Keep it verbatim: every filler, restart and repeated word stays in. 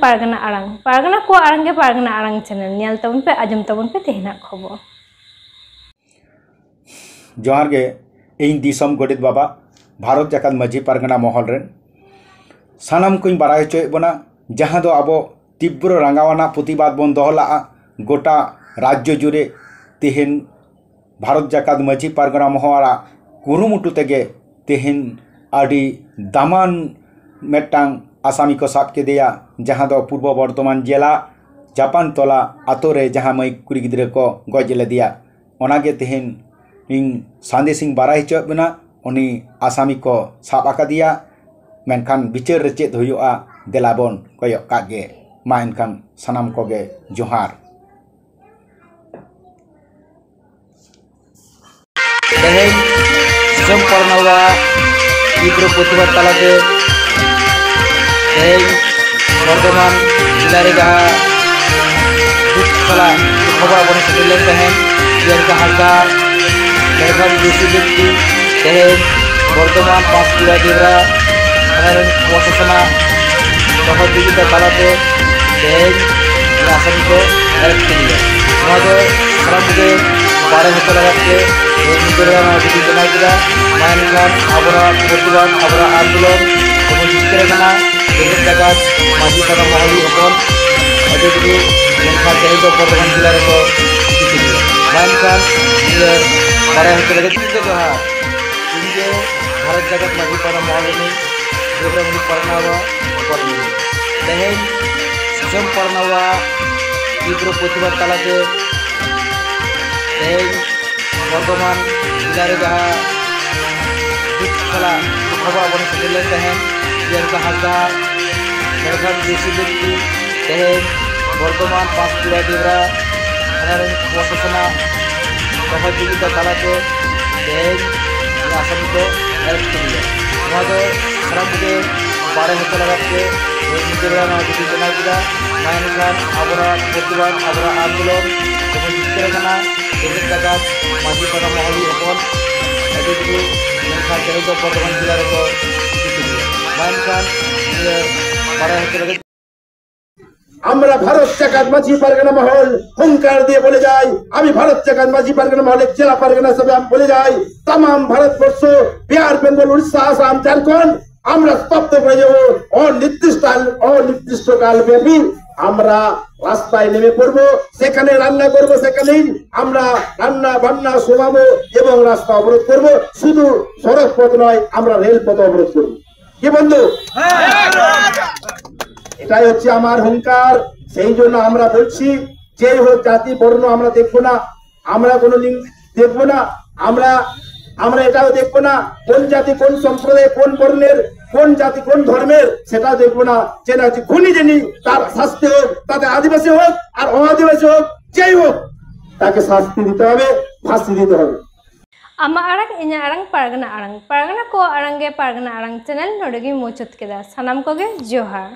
ᱯᱟᱨᱜᱟᱱᱟ ᱟᱲᱟᱝ, ᱯᱟᱨᱜᱟᱱᱟ ᱠᱚᱣᱟᱜ ᱟᱲᱟᱝ ᱜᱮ ᱯᱟᱨᱜᱟᱱᱟ ᱟᱲᱟᱝ ᱪᱮᱱᱮᱞ᱾ ᱧᱮᱞ ᱛᱟᱵᱚᱱ ᱯᱮ, ᱟᱸᱡᱚᱢ ᱛᱟᱵᱚᱱ ᱯᱮ ᱛᱮᱦᱮᱧᱟᱜ ᱠᱷᱚᱵᱚᱨ᱾ ᱡᱚᱦᱟᱨ ᱜᱮ, ᱤᱧ ᱫᱤᱥᱚᱢ ᱜᱚᱰᱮᱛ ᱵᱟᱵᱟ, ᱵᱷᱟᱨᱚᱛ ᱡᱟᱠᱟᱛ ᱢᱟᱹᱡᱷᱤ ᱯᱟᱨᱜᱟᱱᱟ ᱢᱚᱦᱚᱞ ᱨᱮᱱ ᱥᱟᱱᱟᱢ ᱠᱚᱧ ᱵᱟᱲᱟᱭ ᱦᱚᱪᱚᱭᱮᱫ ᱵᱚᱱᱟ, ᱡᱟᱦᱟᱸ ᱫᱚ ᱟᱵᱚ ᱛᱤᱵᱨᱚ ᱨᱟᱸᱜᱟᱣ ᱟᱱᱟᱜ ᱯᱨᱚᱛᱤᱵᱟᱫ ᱵᱚᱱ ᱫᱚᱦᱚ ᱞᱟᱜᱼᱟ ᱜᱚᱴᱟ ᱨᱟᱡᱽᱡᱚ ᱡᱩᱨᱮ᱾ ᱛᱮᱦᱮᱧ ᱵᱷᱟᱨᱚᱛ ᱡᱟᱠᱟᱛ ᱢᱟᱹᱡᱷᱤ ᱯᱟᱨᱜᱟᱱᱟ ᱢᱚᱦᱚᱞᱟᱜ ᱠᱩᱨᱩᱢᱩᱴᱩ ᱛᱮᱜᱮ ᱛᱮᱦᱮᱧ ᱟᱹᱰᱤ ᱫᱟᱢᱟᱱ ᱢᱤᱫᱴᱟᱝ ᱟᱥᱟᱢᱤ ᱠᱚ ᱥᱟᱵ ᱠᱮᱫᱮᱭᱟ, ᱡᱟᱦᱟᱸ ᱫᱚ ᱯᱩᱨᱵᱚ ᱵᱚᱨᱫᱷᱚᱢᱟᱱ ᱡᱮᱞᱟ ᱡᱟᱯᱟᱱ ᱛᱚᱞᱟ ᱟᱛᱳ ᱨᱮ ᱡᱟᱦᱟᱸ ᱢᱟᱹᱭ ᱠᱩᱲᱤ ᱜᱤᱫᱽᱨᱟᱹ ᱠᱚ ᱜᱚᱡ ᱞᱮᱫᱮᱭᱟ᱾ ᱚᱱᱟᱜᱮ ᱛᱮᱦᱮᱧ ᱤᱧ ᱥᱟᱸᱫᱮᱥ ᱤᱧ ᱵᱟᱲᱟᱭ ᱦᱚᱪᱚᱭᱮᱫ ᱵᱮᱱᱟ, ᱩᱱᱤ ᱟᱥᱟᱢᱤ ᱠᱚ ᱥᱟᱵ ᱟᱠᱟᱫᱮᱭᱟ, ᱢᱮᱱᱠᱷᱟᱱ ᱵᱤᱪᱟᱹᱨ ᱨᱮ ᱪᱮᱫ ᱦᱩᱭᱩᱜᱼᱟ, ᱫᱮᱞᱟ ᱵᱚᱱ ᱠᱚᱭᱚᱜ ᱠᱟᱜ ᱜᱮ᱾ ᱢᱟ ᱮᱱᱠᱷᱟᱱ ᱥᱟᱱᱟᱢ ᱠᱚᱜᱮ ᱡᱚᱦᱟᱨ᱾ ᱛᱮᱦᱮᱧ ᱫᱤᱥᱚᱢ ᱯᱟᱨᱱᱟᱣᱟ ᱛᱤᱵᱨᱚ ᱯᱨᱚᱛᱤᱵᱟᱫ ᱛᱟᱞᱟᱛᱮ ᱛᱮᱦᱮᱧ ᱵᱚᱨᱫᱷᱚᱢᱟᱱ ᱡᱮᱞᱟ ᱨᱮ ᱡᱟᱦᱟᱸ ᱫᱩᱠ ᱥᱟᱞᱟᱜ ᱠᱷᱚᱵᱚᱨ ᱵᱚᱱ ᱥᱮᱴᱮᱨ ᱞᱮᱱ ᱛᱟᱦᱮᱸᱫ, ᱯᱨᱤᱭᱟᱝᱠᱟ ᱦᱟᱸᱥᱫᱟ, ᱢᱮᱱᱠᱷᱟᱱ ᱫᱩᱥᱤ ᱵᱮᱠᱛᱤ ᱛᱮᱦᱮᱧ ᱵᱚᱨᱫᱷᱚᱢᱟᱱ ᱯᱟᱸᱪᱠᱩᱲᱟ ᱰᱮᱵᱽᱨᱟ ᱛᱷᱟᱱᱟ ᱨᱮᱱ ᱯᱨᱚᱥᱟᱥᱚᱱᱟᱜ ᱥᱚᱦᱚᱡᱳᱜᱤᱛᱟ ᱛᱟᱞᱟᱛᱮ ᱛᱮᱦᱮᱧ ᱱᱚᱣᱟ ᱟᱥᱟᱢᱤ ᱠᱚ ᱟᱨᱮᱥᱴ ᱠᱮᱫᱮᱭᱟ᱾ ᱱᱚᱣᱟ ᱫᱚ ᱥᱟᱱᱟᱢ ᱠᱚᱜᱮ ᱵᱟᱲᱟᱭ ᱦᱚᱪᱚ ᱞᱟᱜᱟᱫ ᱛᱮ ᱛᱮᱦᱮᱧ ᱧᱤᱫᱟᱹ ᱵᱮᱲᱟ ᱱᱚᱣᱟ ᱵᱷᱤᱰᱤᱭᱳ ᱵᱮᱱᱟᱣ ᱠᱮᱫᱟ᱾ ᱢᱟ ᱮᱱᱠᱷᱟᱱ ᱟᱵᱚᱱᱟᱜ ᱯᱨᱚᱛᱤᱵᱟᱫ, ᱟᱵᱚᱱᱟᱜ ᱟᱱᱫᱳᱞᱚᱱ ᱡᱮᱢᱚᱱ ᱡᱤᱛᱠᱟᱹᱨ ᱟᱠᱟᱱᱟ, ᱡᱮᱜᱮᱛ ᱡᱟᱠᱟᱛ ᱢᱟᱹᱡᱷᱤ ᱯᱟᱨᱜᱟᱱᱟ ᱢᱚᱦᱚᱞ ᱦᱚᱯᱚᱱ ᱟᱹᱰᱤ ᱜᱮ ᱢᱮᱱᱠᱷᱟᱱ ᱛᱮᱦᱮᱧ ᱫᱚ ᱵᱚᱨᱫᱷᱚᱢᱟᱱ ᱡᱮᱞᱟ ᱨᱮᱠᱚ ᱤᱫᱤ ᱠᱮᱫᱮᱭᱟ᱾ ᱢᱟ ᱮᱱᱠᱷᱟᱱ ᱤᱭᱟᱹ ᱵᱟᱲᱟᱭ ᱦᱚᱪᱚ ᱞᱟᱹᱜᱤᱫ ᱤᱧ ᱫᱚ ᱡᱚᱦᱟᱨ᱾ ᱤᱧ ᱜᱮ ᱵᱷᱟᱨᱚᱛ ᱡᱟᱠᱟᱛ ᱢᱟᱹᱡᱷᱤ ᱯᱟᱨᱜᱟᱱᱟ ᱢᱚᱦᱚᱞ ᱨᱤᱱᱤᱡ ᱡᱚᱵᱨᱟ ᱢᱩᱱᱤ ᱯᱟᱨᱜᱟᱱᱟ ᱵᱟ-, ᱯᱟᱨᱜᱟᱱᱟ᱾ ᱛᱮᱦᱮᱧ ᱫᱤᱥᱚᱢ ᱯᱟᱨᱜᱟᱱᱟ ᱛᱤᱵᱨᱚ ᱯᱨᱚᱛᱤᱵᱟᱫ ᱛᱟᱞᱟᱛᱮ ᱛᱮᱦᱮᱧ ᱵᱚᱨᱫᱷᱚᱢᱟᱱ ᱡᱮᱞᱟ ᱨᱮ ᱡᱟᱦᱟᱸ ᱫᱩᱠ ᱥᱟᱞᱟᱜ ᱫᱩᱠ ᱠᱷᱚᱵᱚᱨ ᱵᱚᱱ ᱥᱮᱴᱮᱨ ᱞᱮᱱ ᱛᱟᱦᱮᱸᱫ, ᱯᱨᱤᱭᱟᱝᱠᱟ ᱦᱟᱸᱥᱫᱟ, ᱢᱮᱱᱠᱷᱟᱱ ᱫᱩᱥᱤ ᱵᱮᱠᱛᱤ ᱛᱮᱦᱮᱧ ᱵᱚᱨᱫᱷᱚᱢᱟᱱ ᱯᱟᱸᱪᱠᱩᱲᱟ ᱰᱮᱵᱽᱨᱟ ᱛᱷᱟᱱᱟ ᱨᱮᱱ ᱯᱨᱚᱥᱟᱥᱚᱱᱟᱜ ᱥᱚᱦᱚᱡᱳᱜᱤᱛᱟ ᱛᱟᱞᱟᱛᱮ ᱛᱮᱦᱮᱧ ᱩᱱᱤ ᱟᱥᱟᱢᱤ ᱠᱚ ᱟᱨᱮᱥᱴ ᱠᱮᱫᱮᱭᱟ᱾ ᱱᱚᱣᱟ ᱫᱚ ᱥᱟᱱᱟᱢ ᱠᱚᱜᱮ ᱵᱟᱲᱟᱭ ᱦᱚᱪᱚ ᱞᱟᱜᱟᱫ ᱛᱮ ᱛᱮᱦᱮᱧ ᱧᱤᱫᱟᱹ ᱵᱮᱲᱟ ᱱᱚᱣᱟ ᱵᱷᱤᱰᱤᱭᱳ ᱵᱮᱱᱟᱣ ᱠᱮᱫᱟ᱾ ᱢᱟ ᱮᱱᱠᱷᱟᱱ ᱟᱵᱚᱱᱟᱜ ᱯᱨᱚᱛᱤᱵᱟᱫ, ᱟᱵᱚᱱᱟᱜ ᱟᱱᱫᱳᱞᱚᱱ ᱡᱮᱢᱚᱱ ᱡᱤᱛᱠᱟᱹᱨ ᱟᱠᱟᱱᱟ, ᱡᱮᱜᱮᱛ ᱡᱟᱠᱟᱛ ᱢᱟᱹᱡᱷᱤ ᱯᱟᱨᱜᱟᱱᱟ ᱢᱚᱦᱚᱞ ᱦᱚᱯᱚᱱ ᱟᱹᱰᱤ ᱜᱮ ᱢᱮᱱᱠᱷᱟᱱ ᱛᱮᱦᱮᱧ ᱫᱚ ᱵᱚᱨᱫᱷᱚᱢᱟᱱ ᱡᱮᱞᱟ ᱨᱮᱠᱚ ᱤᱫᱤ ᱠᱮᱫᱮᱭᱟ᱾ ᱢᱟ ᱮᱱᱠᱷᱟᱱ ᱤᱭᱟᱹ ᱵᱟᱲᱟᱭ ᱦᱚᱪᱚ ᱞᱟᱹᱜᱤᱫ আমরা ভারত জাকাত মাঝি পারগানা মহল হুঙ্কার দিয়ে বলে যাই, আমি ভারত জাকাত মাঝি পারগানা মহলের জেলা পারগানা হিসেবে আমি বলে যাই, তামাম ভারতবর্ষ, বিহার, বেঙ্গল, উড়িষ্যা, আসাম, ঝাড়খণ্ড, আমরা স্তব্ধ করে যাব। অনির্দিষ্ট অনির্দিষ্টকাল ব্যাপী আমরা রাস্তায় নেমে পড়ব। সেখানে রান্না করব, সেখানেই আমরা রান্না বান্না শোভাবো এবং রাস্তা অবরোধ করব। শুধু সড়ক পথ নয়, আমরা রেলপথ অবরোধ করব। কি বন্ধু? এটাই হচ্ছে আমার হুঙ্কার। সেই জন্য আমরা বলছি, যেই হোক জাতি বর্ণ আমরা দেখবো না, আমরা কোনো লিঙ্গ দেখবো না, আমরা আমরা এটাও দেখবো না কোন জাতি, কোন সম্প্রদায়, কোন বর্ণের, কোন জাতি, কোন ধর্মের, সেটাও দেখবো না। যে না, যে খুনি যিনি, তার শাস্তি হোক, তাতে আদিবাসী হোক আর অনাদিবাসী হোক, যেই হোক, তাকে শাস্তি দিতে হবে, ফাঁসি দিতে হবে। ᱟᱢᱟᱜ ᱟᱲᱟᱝ, ᱤᱧᱟᱹᱜ ᱟᱲᱟᱝ, ᱯᱟᱨᱜᱟᱱᱟ ᱟᱲᱟᱝ᱾ ᱯᱟᱨᱜᱟᱱᱟ ᱠᱚᱣᱟᱜ ᱟᱲᱟᱝ ᱜᱮ ᱯᱟᱨᱜᱟᱱᱟ ᱟᱲᱟᱝ ᱪᱮᱱᱮᱞ ᱱᱚᱰᱮ ᱜᱮᱧ ᱢᱩᱪᱟᱹᱫ ᱠᱮᱫᱟ᱾ ᱥᱟᱱᱟᱢ ᱠᱚᱜᱮ ᱡᱚᱦᱟᱨ᱾